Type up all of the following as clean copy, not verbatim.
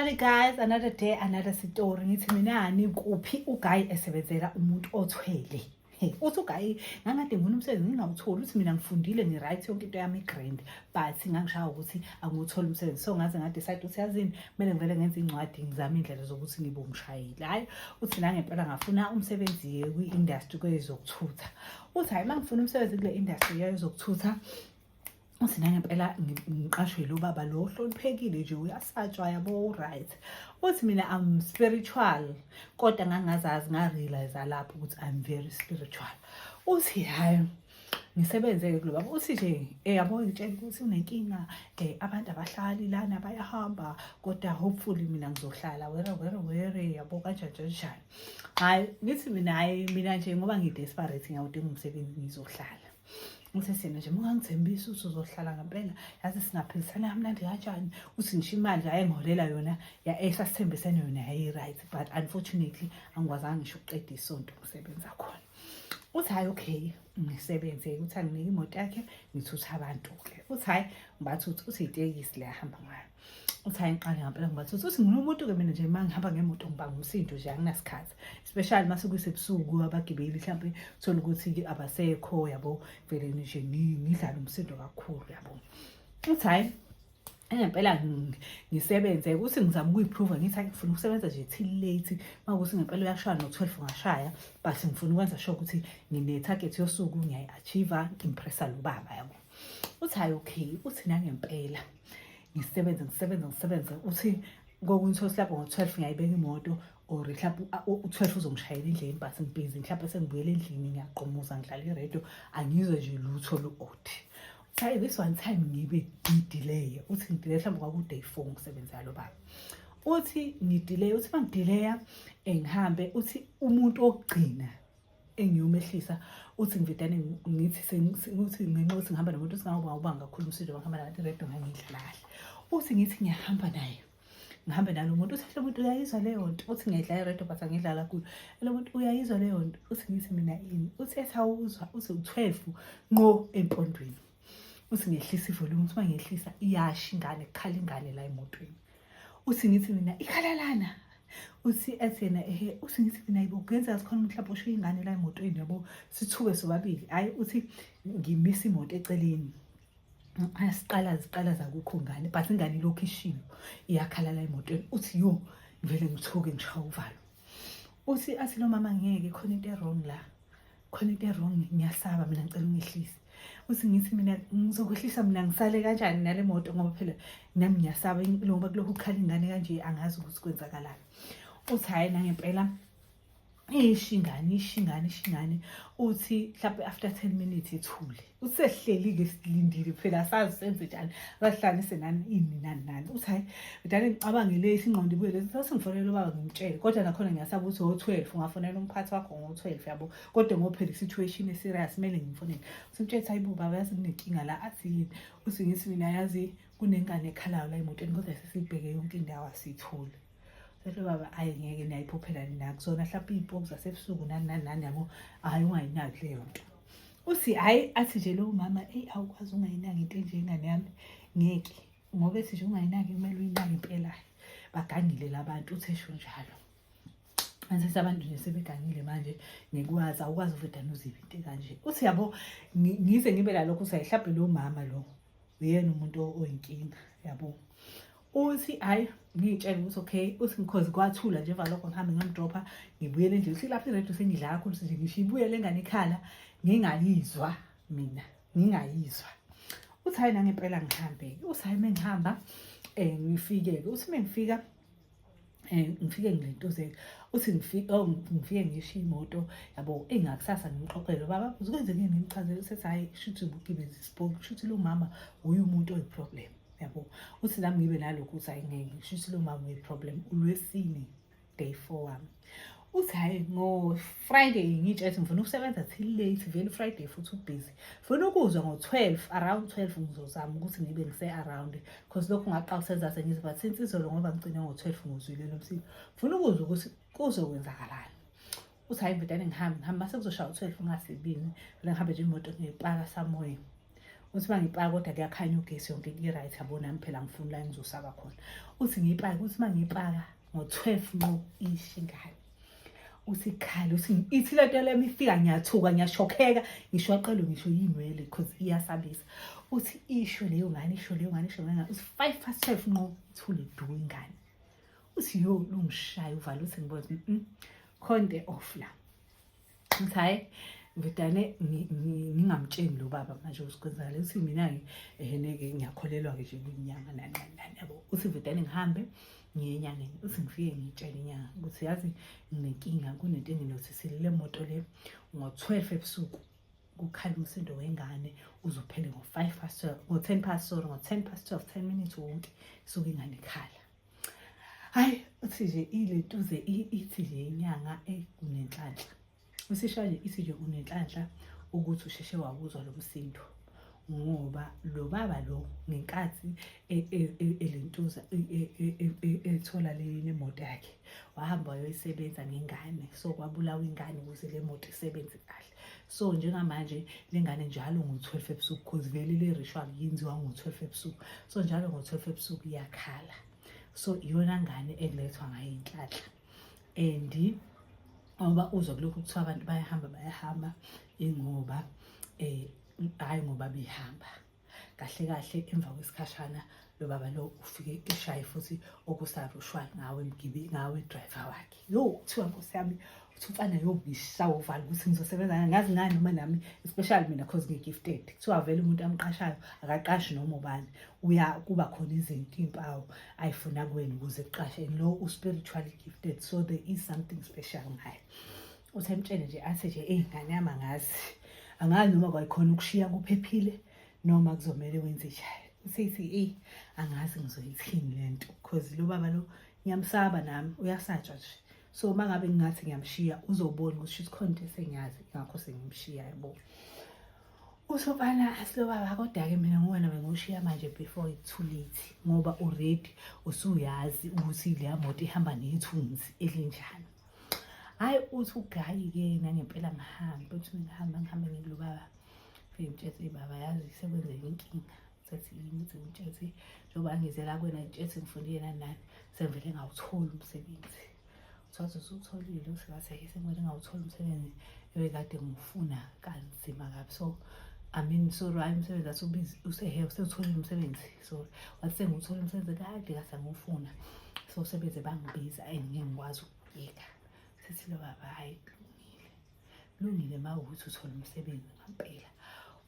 Sanibonani guys, another day, another story. Ngithi mina kuphi uguy esebenzela umuntu othwele. Hey, uthi uguy ngangade ngifuna umsebenzi ngingawutholi, uthi mina ngifundile ngi-right, yonke into yami i-grand, but ngangishaya ukuthi angiwutholi umsebenzi, so ngaze nga-decide ukuthi yazini, kumele ngivele ngenze incwadi, ngizame iy'ndlela zokuthi ngibe umshayeli. Hhayi, uthi nangempela ngafuna umsebenzi kwi-industry kwezokuthutha. Uthi hhayi, uma ngifuna umsebenzi kule industry yezokuthutha, uthi nangempela ngiqashwe lo baba lo ohloniphekile nje, uyasatshwa, yabo, right. Uthi mina I'm spiritual, kodwa ngangazazi, nga-realize lapho ukuthi I'm very spiritual. Uthi hhayi, ngisebenze-ke kulo baba. Uthi nje yabo, ngitshela ukuthi unenkinga, abantu abahlali lana, bayahamba, kodwa hopefully mina ngizohlala, were were were, yabo, kanjani kanjani. Hhayi, ngithi mina hhayi, mina nje ngoba ngi-desperate, ngiyawudinga umsebenzi, ngizohlala. Uthi sena nje ungangithembisa ukuthi uzohlala ngempela, yazi singaphilisana kamnandi kanjani. Uthi ngisho imali ayengiholela yona esasithembisene yona yayi-right, but unfortunately angikwazanga ngisho ukuqeda isonto ngisebenza khona. Uthi hhayi, okay, ngisebenze. Uthi anginike imoto yakhe, ngithutha abantu-ke. Uthi hhayi, ngibathutha. Uthi itekisi le ahamba ngayo. Uthi hhayi, ngiqale ngampela ngibathutha. Uthi nginumuntu-ke mina nje, uma ngihamba ngemoto ngibanga umsindo nje, anginasikhathi, especially uma sekusebusuku, abagibeli mhlawumpe uthole ukuthi abasekho, yabo, vele nje ngidlale umsindo kakhulu, yabo. Uthi hhayi, ngempela ngisebenze. Uthi ngizama ukuyiprova, ngithi hayi, ngifuna ukusebenza nje till late, uma kuthi ngempela uyashaya no-12 ungashaya, but ngifuna ukwenza sure ukuthi ngine-target yosuku, ngiyayi-achieve, ngi-impressa lo baba, yabo. Uthi hhayi, okay. Uthi nangempela ngisebenze, ngisebenze, ngisebenze. Uthi kokunye uthole lapho ngo-12 ngiyayibeka imoto, or mhlawumbe u-12 uzongishayela endleleni, but ngibhizi, mhlawumbe sengibuyela endlini, ngiyaqomuza, ngidlala iredio, angizwe nje lutho lu-odd. Hayi, this one time ngibe ngidelay. Uthi ngidelay, mhlawumbe kwaku-day 4 ngisebenzela lo baba. Uthi ngidelay, uthi uma ngidelaya ngihambe, uthi umuntu wokugcina engiyomehlisa, uthi ngivedane ngithi uthi ngenxa yokuthi ngihamba nomuntu, uthi ngawubanga kakhulu umsindo, ngihamba nabantu, iredio ngangiyidlala kahle. Uthi ngithi ngiyahamba naye, ngihambe nalo muntu. Uthi lo muntu uyayizwa leyo nto. Uthi ngiyayidlala iredio, but angiyidlala kakhulu. Lo muntu uyayizwa leyo nto. Uthi ngithi mina ini? Uthi ethi awuzwa. Uthi u-12 ngqo empondweni. Uthi ngehlisa ivolume. Uthi uma ngehlisa, iyasha ingane, kukhala ingane la emotweni. Uthi ngithi mina, ikhala lana. Uthi ethi yena ehe. Uthi ngithi mina yibo, kungenzeka sikhona mhlawumbe usho ingane la emotweni, yabo, sithuke sobabili. Hhayi, uthi ngimisa imoto eceleni, asiqala ziqala zakukho ngane, but ingane ilokhu ishilo, iyakhala la emotweni. Uthi yo, ngivele ngithuke, ngishaya uvalo. Uthi athi lo mama, ngeke, khona into e-wrong la, khona into e-wrong, ngiyasaba mina, ngicela ungehlise. Uthi ngithi mina, ngizokwehlisa mina ngisale kanjani nale moto, ngoba phela nami ngiyasaba, ngoba kulokhu kukhala ingane kanje, angazi ukuthi kwenzakalani. Uthi hhayi, nangempela isho ingane, isho ingane, isho ingane. Uthi mhlawumbe after 10 minutes ithule. Uthi sesihleli-ke, silindile phela, asazi senze njani, asihlanise nani ini nani nani. Uthi hhayi, kudala ngicabange le ingqondo ibuye lesi, sengifonela ubaba ngimtshele, kodwa nakhona ngiyasaba ukuthi o-12 ungafonela umphathi wakho ngo-12, yabo, kodwa ngoba phela i-situation e-serious, kumele ngimfonele. Uthi mtshele, hayi bo baba, yazi kunenkinga la. Athi yini? Uthi ngithi mina, yazi kunengane ekhalayo la emotweni, kodwa sesiyibheke yonke indawo, asiyitholi. Sehle baba, ayi ngeke, niyayiphuphela nina kuzona mhlawumbe iy'mpoku zasebusuku, nani nani nani, yabo, hhayi, ungayinaki leyo nto. Uthi hhayi, athi nje lo mama, eyi, awukwazi ungayinaki into enje, ingane yami, ngeke, ngoba ethi nje ungayinaki, kumele uyinake impela, bagangile labantu. Uthi esho njalo, manje abantu nje sebegangile manje, ngikwazi awukwazi uvedane uzibe into ekanje. Uthi yabo, ngize ngibe lalokho, uthi mhlawumbe lo mama lo uyena umuntu oyinkinga, yabo. Uthi hhayi, ngiy'tshele ukuthi okay. Uthi because kwathula nje emva lokho, ngihambe ngiyomdropha, ngibuyele endlini. Uthi lapho iredio sengidlala kakhulu, nje ngisho ibuye le ngane ikhala ngingayizwa mina, ngingayizwa. Uthi hhayi, nangempela ngihambe-ke. Uthi hhayi, uma ngihamba ngifike-ke, uthi uma ngifika ngifike ngilentuzeke. Uthi ngifike, oh, ngifike ngishiye imoto, yabo. Engakusasa ngimxoxele baba kwenzekeni, ngimchazele. Usethi hhayi, shuthi ubugibeza isipoki, shuthi lo mama uye umuntu oyi-problem, yabo. Uthi nami ngibe nalokhu ukuthi hayi, ngeke, shuthi lo mama uyi-problem. Ulwesine, day 4 wami. Uthi hhayi, ngo-Friday ngiy'tshela ukuthi ngifuna ukusebenza till late, vele u-Friday futhi ubhizi, funa ukuzwa ngo-12, around 12 ngizozama ukuthi ngibe ngise-around, because lokhu ngaqala ukusenza sengithi, but since izolo ngoba ngigcine ngo-12 nguzwile lo msindo, funa ukuzwa ukuthi kuzokwenzakalani. Uthi hhayi, mvedane ngihambe, ngihambe, mase kuzoshaya u-12 ungasebini, vele ngihambe nje imoto ngiyipaka somewhere. Uthi uma ngipaka, kodwa kuyakhanya ugesi, yonke into i-right, yabo. Nami phela ngifuni la engizosaba khona. Uthi ngiyipake, uthi uma ngiyipaka ngo-12 nqo, isho ingane. Uthi khale, uthi ithi lento lemi ifika, ngiyathuka, ngiyashokheka, ngisho aqelwe ngisho yinwele because iyasabisa. Uthi isho leyo ngane, isho leyo ngane, isho leyo ngane. Uthi 12:05 nqo, ithule du ingane. Uthi yo, lungishaya uvalo. Uthi ngibona ukuthi khonto off la. Ngithi hhayi ngidane ngingamtsheni lo baba manje ukuthi kwenzakala. Uthi mina-ke ehene-ke ngiyakholelwa-ke nje kwinyanga, nani nani nani, yabo. Uthi vedane ngihambe ngiye enyangeni. Uthi ngifike ngiyitshele inyanga ukuthi yazi nginenkinga, kunento enginothisile, le moto le ngo-12 ebusuku kukhala umsindo wengane, uzophele ngo-5 past 12, ngo-10 past, sorry, ngo-12:10, 10 minutes wonke suke ingane ikhala. Hayi, uthi nje ilentuze ithi nje inyanga unenhlanhla. Usisha nje ithi nje unenhlanhla ukuthi usheshe wawuzwa lo msindo, ngoba lo baba lo ngenkathi elentuza ethola le moto yakhe, wahamba wayoyisebenza ngengane, so kwabulawa ingane ukuze le moto isebenze kahle. So njengamanje le ngane njalo ngo-12 ebusuku, cause vele le ritual yenziwa ngo-12 ebusuku, so njalo ngo-12 ebusuku iyakhala. So iyona ngane ekulethwa ngayo inhlanhla. And ngoba uzwa kulokhu kuthiwa abantu bayahamba, bayahamba, ingoba hhayi ngoba behamba kahle kahle. Emva kwesikhashana lo baba lo ufike eshaye futhi okusarushwayo ngawe mgibe, ngawe driver wakhe. Yo, kuthiwa nkosi yami, uthi umfana yobisha uvalo ukuthi ngizosebenza ngazi ngani noma nami, especially mina cause ngi-gifted. Kuthiwa vele umuntu amqashayo akaqashi noma ubani, uya kuba khona izinto, iy'mpawu ayifuna kuwena ukuze kuqashe. And lo u-spiritually gifted, so there is something special ngaye. Uthi emtshele nje, athi nje, eyi ngane yami, angazi, angazi noma kwayikhona ukushiya kuphephile noma kuzomele wenze njani. Usithi eyi angazi ngizoyithini le nto, cause lo baba lo ngiyamsaba nami, uyasatshwa nje. So uma ngabe ngingathi ngiyamshiya, uzobona ukuthi shuthi khona into esengiyazi, ngakho sengimshiya, yabo. Usobala asilo baba, kodwa-ke mina nguwena bengushiya manje before it's too late, ngoba already usuyazi ukuthi leya moto ihamba nethunzi elinjani. Hhayi, uthi ugayi-ke nangempela ngihambe. Uthi ngihambe, ngihambe ngikulo baba, fike ngitshetse, baba yazi sekwenzeka inkinga. Sethi yini? Uthi ngitshetse njengoba ngizela kuwena, ngitshetse ngifundile nani nani, sengivele ngawuthola umsebenzi. Uthi usuwutholile? Uthi ngase sengivele ngawuthola umsebenzi ebekade ngiwufuna kanzima kabi. So I mean, sorry, hhayi umsebenzi asubizi usehe usewutholile umsebenzi. So wathi sengiwuthola umsebenzi kade kase ngiwufuna, so sebeze bangibiza and ngeke ngikwazi ukuyeka. Sethi lo baba, hhayi kulungile, kulungile uma ukuthi uthole umsebenzi ngampela.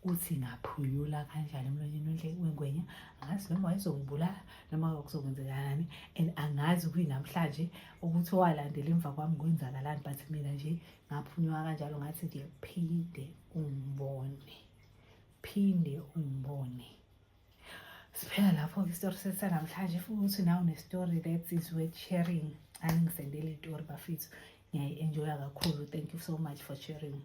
Uthi ngaphunyula kanjani emlonyeni wengwenya angazi, noma wayezongibulala noma kuzokwenzekalani, and angazi kuyinamhlanje ukuthi owalandela emva kwami kwenzakalani, but mina nje ngaphunyuka kanjalo. Ngathi nje phinde ungibone, phinde ungibone. Siphela lapho-ke isitori sethu sanamhlanje. Futhi nawe une-story that is worth sharing, angingisendele itori bafethu, ngiyayi-enjoya kakhulu. Thank you so much for sharing.